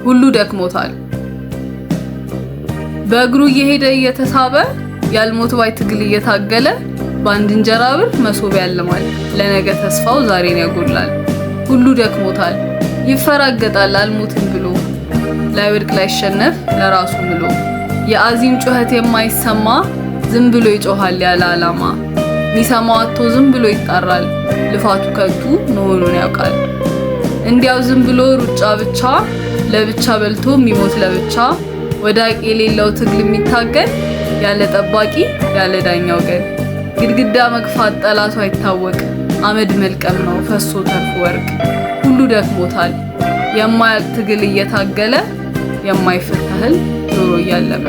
ሁሉ ደክሞታል። በእግሩ እየሄደ እየተሳበ፣ ያልሞት ባይ ትግል እየታገለ፣ በአንድ እንጀራ ብር መሶብ ያልማል። ለነገ ተስፋው ዛሬን ያጎላል። ሁሉ ደክሞታል። ይፈራገጣል አልሞትም ብሎ፣ ላይወድቅ ላይሸነፍ ለራሱ ምሎ። የአዚም ጩኸት የማይሰማ፣ ዝም ብሎ ይጮሃል ያለ ዓላማ። ሚሰማው አጥቶ ዝም ብሎ ይጣራል። ልፋቱ ከንቱ መሆኑን ያውቃል። እንዲያው ዝም ብሎ ሩጫ ብቻ፣ ለብቻ በልቶ የሚሞት ለብቻ፣ ወዳቂ የሌለው ትግል የሚታገል፣ ያለ ጠባቂ ያለ ዳኛ ወገን። ግድግዳ መግፋት ጠላቱ አይታወቅ፣ አመድ መልቀም ነው ፈሶ ተርፎ ወርቅ። ሁሉ ደክሞታል። የማያልቅ ትግል እየታገለ፣ የማይፈታ ህልም ጆሮ እያለመ።